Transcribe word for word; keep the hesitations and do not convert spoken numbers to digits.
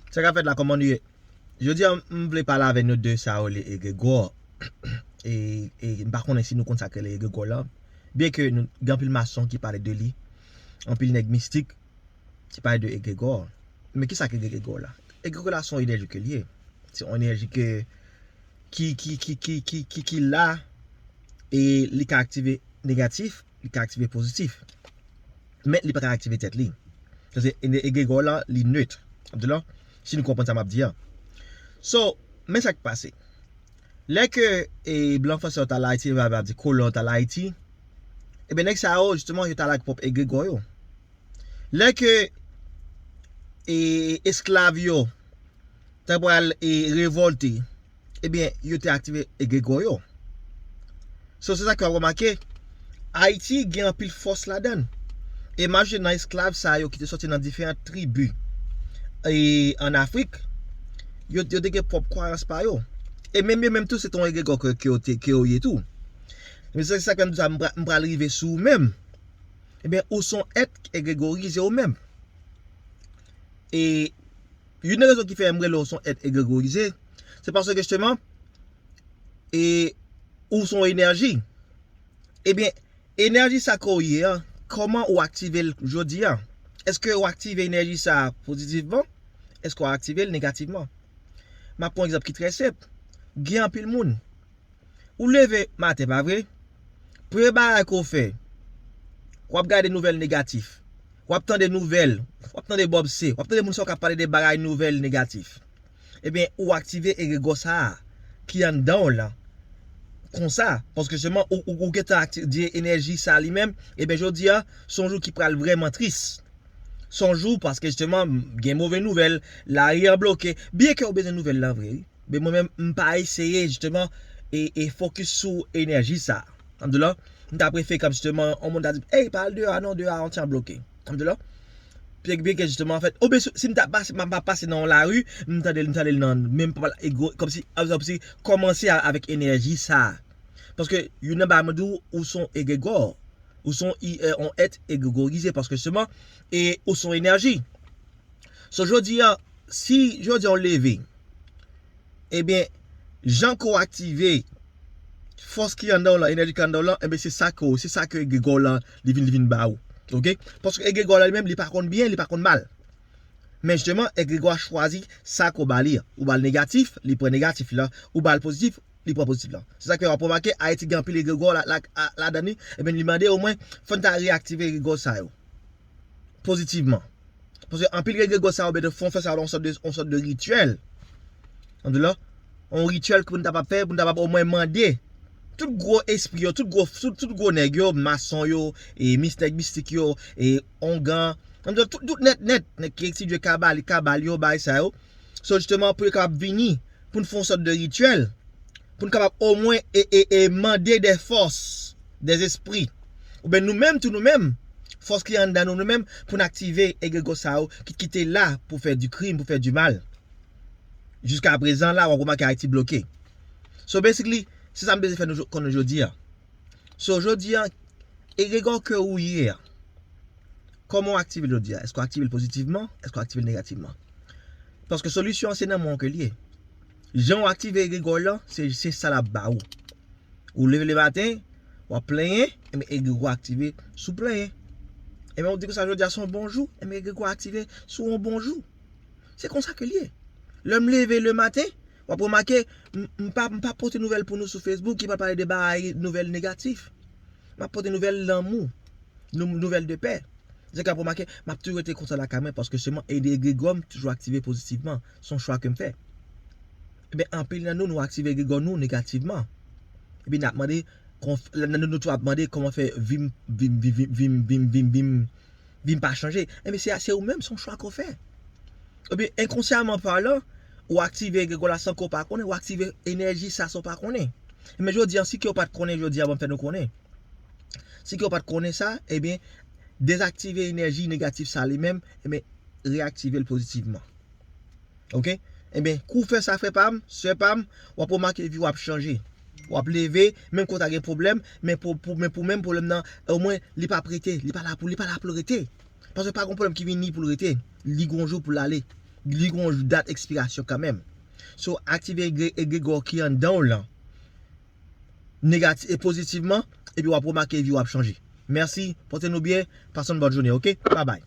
Sa k ap fèt la, kòman nou ye? Jodi a, m vle pale avè nou de sa yo rele egregò. E, e m pa konnen si nou konn sa k rele egregò la. Byen ke nou gen anpil mason ki pale de li, anpil nèg mistik ki pale de egregò. Men ki sa k egregò la? Egregò la se yon enèji ke l ye. Se yon enèji ke ki, ki, ki, ki, ki, ki, ki la, e li ka aktive negatif, li ka aktive pozitif. Men li pa ka aktive tèt li. Paske egregò la, li net. Ap di la, si nou konprann sa m ap di a. So, men sa k pase. Lè ke e, blan franse yo t al Ayiti, yo ap di kolon yo t al Ayiti, ebyen, nèg sa yo, jisteman, yo t al ak pwòp egregò yo. Lè ke e, esklav yo ta pral e, revòlte, ebyen, yo te aktive egregò yo. So, se sa ke w ap remake, Ayiti gen anpil fòs ladan l. E majorite nan esklav sa yo ki te sòti nan diferan tribi e, ann Afrik, yo, yo te gen pwòp kwayans pa yo. E menm yo menm tou, se te yon egregò ke, ke, yo te, ke yo ye tou. Men se sa k fè m di sa, m pra- m pral rive sou ou menm. Ebyen, ou se yon èt egregorize ou menm. E youn nan rezon ki fè m rele w se yon èt egregorize, se paske jisteman, e ou se yon enèji. Ebyen, enèji sa ke w ye a, kòman ou aktive l jodi a? Èske ou aktive enèji sa a pozitivman? Èske ou aktive l negativman? M ap pran yon egzanp ki trè senp. Gen anpil moun, ou leve maten, pa vre? Premye bagay ke w fè, w ap gade nouvèl negatif. W ap tande nouvèl, w ap tande Bob C, w ap tande moun sa yo k ap pale de bagay nouvèl negatif. Ebyen, ou aktive egregò sa a ki anndan w lan. Konsa, paske jisteman, ou, ou, ou gentan akti- di enèji sa a li menm, ebyen, jodi a, se yon jou ki pral vrèman tris. Se yon jou, paske jisteman, gen move nouvèl, lari an bloke. Byen ke w bezwen nouvèl lan vre, wi. Men mwen menm, m pa eseye, jisteman, e, e fokis sou enèji sa a. Alhamdoulilah, m ta prefere ke, jisteman, yon moun ta di, "Ey, pa al deyò a non, deyò a yon ti jan bloke." Alhamdoulilah. Byen, byen ke, jisteman, anfèt, oubyen si, si m ta pase, m pa pase nan yon lari, m tande l, m tande l nan, men m pa pale egregò, kòmsi, kòmsi, kòmanse a- avèk enèji sa a. Paske, youn nan bagay mwen di w, ou se yon egregò. Ou se yon i- e, yon èt egregorize, paske jisteman, e ou se yon enèji. So, jodi a, si jodi a w leve, ebyen, jan ke w aktive fòs ki anndan w lan, enèji ki anndan w lan, ebyen, se sa ke w, se sa ke egregò w lan, li vin, li vin ba ou. Oke? Paske egregò w lan li menm, li pa konn byen, li pa konn mal. Men jisteman, egregò a chwazi sa ke w ba li. Ou ba l negatif, li pran negatif la. Ou ba l pozitif, li pran pozitif la. Se sa ke w ap remake, Ayiti gen anpil egregò la, la, a- ladan li, ebyen, li mande omwen, fò n ta reaktive egregò sa yo pozitivman. Paske anpil egregò sa yo, byen, fò n fè sa yon sòt de, yon sòt de rityèl. Alhamdoulilah, yon rityèl ke pou n ta kapab fè, pou n ta kapab omwen mande tout gwo espri yo, tout gwo, tout, tout gwo nèg yo, mason yo, e mis- nèg mistik yo, e ongan, alhamdoulilah, tout, tout nèt, nèt, nèg ki etidye kabal, kabal yo, bagay sa yo. So, jisteman, pou yo kapab vini, pou n fè yon sòt de rityèl, pou n kapab omwen e, e, e mande de fòs, de zespri. Oubyen nou menm, tou nou menm, fòs ki anndan nou, nou menm, pou n aktive egregò sa yo ki, ki te la pou fè di krim, pou fè di mal. Jiska prezan la, w ap remake Ayiti bloke. So, basically, se sa m bezwen fè nou jo- konnen jodi a. So, jodi a, egregò ke ou ye a, kòman w aktive l jodi a? Èske w aktive l pozitivman? Èske w aktive l negativman? Paske solisyon an se nan men w ke l ye. Jan w aktive egregò w lan, se, se sa l ap ba ou. Ou leve lematen, w ap plenyen, ebyen egregò aktive sou plenyen. Ebyen ou di konsa jodi a se yon bon jou, ebyen egregò aktive sou yon bon jou. Se konsa ke l ye. Lè m leve lematen, w ap remake, m, m pa, m pa pote nouvèl pou nou sou Facebook ki pa pale de bagay nouvèl negatif. M ap pote nouvèl lanmou, nou- nouvèl de pè. Se sa ke w ap remake, m ap toujou rete konsa lakay mwen, paske jisteman egregò m toujou aktive pozitivman. Se yon chwa ke m fè. Ebyen, anpil nan nou, nou aktive egregò nou negativman. Epi n ap mande, konf- n- n- nou tou ap mande kòman fè vi m, vi m, vi m, vi m, vi m, vi m, vi m, vi m, vi m pa chanje. Ebyen, se, se ou menm, se yon chwa ke w fè. Ebyen, enkonsyaman palan, ou aktive egregò la san ke w pa konnen, ou aktive enèji sa san w pa konnen. Ebyen, jodi a, si ke w pa t konnen, jodi a, ban m fè nou konnen. Si ke w pa t konnen sa, ebyen, dezaktive enèji negatif sa li menm, ebyen, reaktive l pozitivman. Oke? Ebyen, kou w fè sa, frè pa m, sè pa m, w ap remake vi w ap chanje. W ap leve, menm ke w ta gen pwoblèm, men pou, pou, men pou menm pwoblèm nan, omwen, li p ap rete, li pa la pou, li pa la pou l rete. Paske pa gen pwoblèm ki vini pou l rete. Li gon jou pou l ale. Li gen yon dat ekspirasyon kanmenm. So, aktive egre- egregò ki anndan w lan negati- e pozitivman, epi w ap remake vi w ap chanje. Mèsi, pote nou byen, pase yon bòn jounen, oke? Babay.